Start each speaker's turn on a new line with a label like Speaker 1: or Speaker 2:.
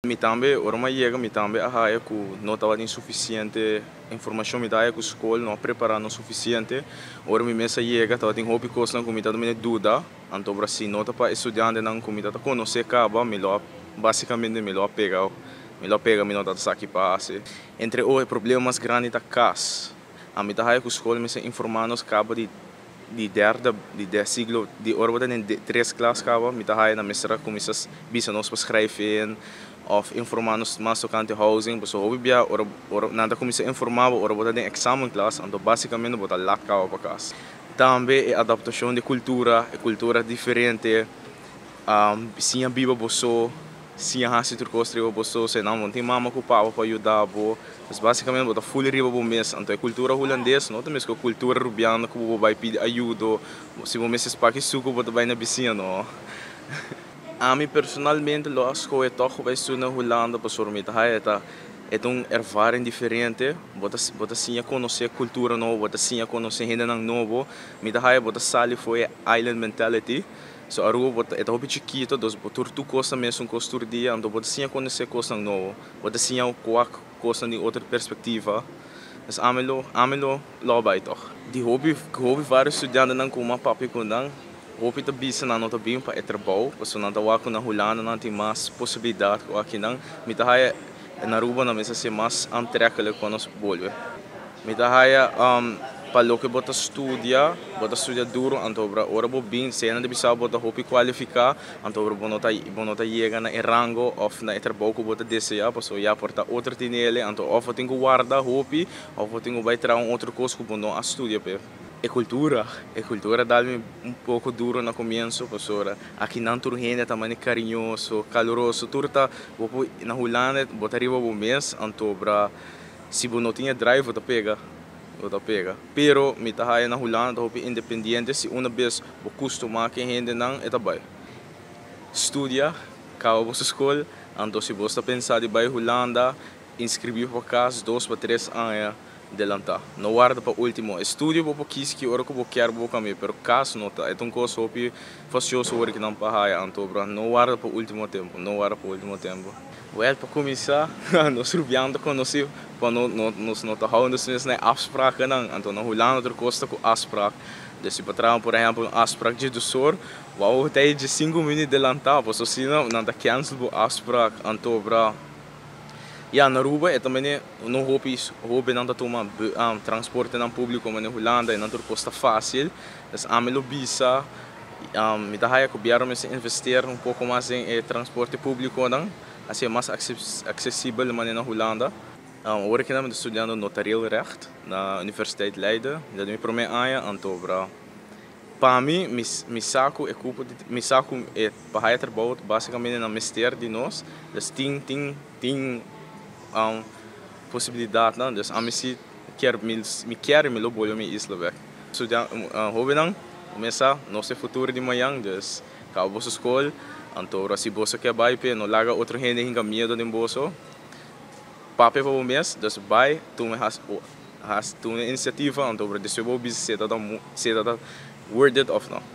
Speaker 1: Mi tambe, ora mi a yega, mi tambe a haya cu no tabatin suficiente informacion. Mi ta haya cu scol no a prepara nos suficiente. Ora mi mes a yega, tabatin hopi cosnan cu mi ta mene duda. Anto, si no ta pa studiantenan cu mi ta conoce caba, mi lo basicamente mi lo a pega. Mi lo a pega, mi no ta sa ki pa haci. Entre otro, e problema mas grandi ta cas. Ami ta haya cu scol mester informa nos caba di derde, di de ciclo, di ora bo ta den tres klas caba, mi ta haya nan mester a cuminsa bisa nos pa schrijf in of informa nos mas tocante housing, pasobra hopi bia ora nan ta cuminsa informa bo ora bo ta den examenklas, anto basicamente bo ta laat caba pa cas. Tambe e adaptacion di cultura, e cultura diferente, siña biba bo so, siña haci tur cos riba bo so, si no tin mama cu papa pa yuda bo. Dus basicamente bo ta full riba bo mes. Anto e cultura hulandes no ta mes cu e cultura rubiano cu bo bay pidi ayudo, si bo mester paki suco, bo ta bay na bisiña, no. Ami personalmente lo a scoge toch bay studia na Hulanda, pasobra mi ta haya e ta un ervaring diferente. Bo ta siña conoce cultura nobo, bo ta siña conoce hendenan nobo. Mi ta haya bo ta sali for e island mentality. So Aruba bo ta, e ta hopi chikito, dus bo tur tur cos ta mesun cos tur dia, anto bo ta siña conoce cosnan nobo. Bo ta siña wak cosnan di otro perspectiva. Dus ami lo bay toch. Di hopi hopi varios studiantenan cu mi a papia cu nan, hopi ta bisa nan no ta bin pa e trabou, pasobra nan ta wak cu na Hulanda nan tin mas posibilidad cu akinan. Mi ta haya na Aruba nan mester ser mas aantrekkelijk pa nos bolbe. Mi ta haya pa loke bo ta studia duro, anto ora bo bin, sea nan ta bisa bo ta hopi cualifica, anto bo no ta yega na e rango of na e trabou cu bo ta desea, pasobra ya por ta otro tin ele, anto of bo tin cu warda hopi, of bo tin cu bay traha un otro cos cu bo no a studia p'e. E cultura a dal mi un poco duro na comienso, pasobra akinan tur hende ta mane cariñoso, caluroso, tur ta bo por. Na Hulanda bo ta riba bo mes, anto bra si bo no tin e drive, bo ta pega. Bo ta pega. Pero mi ta haya na Hulanda ta hopi independiente, si una bes bo custuma cu e hendenan, e ta bay. Studia, caba bo scol, anto si bo ta pensa di bay Hulanda, inscribi pa cas 2 pa 3 aña adelanta. No warda pa ultimo. Estudio bo por kies ki ora cu bo kier bo cambia, pero cas no ta. E ta un cos hopi fastioso ora cu nan pa haya, anto bra no warda pa ultimo tempo, no warda pa ultimo tempo. Wel, pa cuminsa, nos rubiano ta conoci pa no nos no ta houden dus na afsprakennan. Anto na Hulanda tur cos ta cu afspraak. Dus si bo traha, por ehempel, un afspraak di 2 or, wou tey di 5 minuut adelanta, pasobra asina nan ta cancel bo afspraak. Anto bra ja, na Aruba e tambe no hopi hobennan ta tuma transportenan publico manera Hulanda y nan tur cos ta facil. Dus ami lo bisa, mi ta haya gobierno mester investeer un poco mas den e transporte publiconan, asina mas accesibel manera na Hulanda. Awor aki mi ta studiando notarieel recht na Universiteit Leiden. Dat ta mi prome aña, anto bra pa mi, mi sa cu e cupo, mi sa cu e pa haya trabou basicamente nan mester di nos. Dus tin posibilidadnan. Dus ami si kier, mi kier, mi lo bolbe mi isla bek. Studia, hobennan, cuminsa, nos ta e futuro di mañan, dus caba boso scol, anto ora si boso kier bay pe, no laga otro hende hinca miedo den boso. Papia pa bo mes, dus bay, tuma has tuma iniciativa, anto despues bo bisa si e ta worth it of no.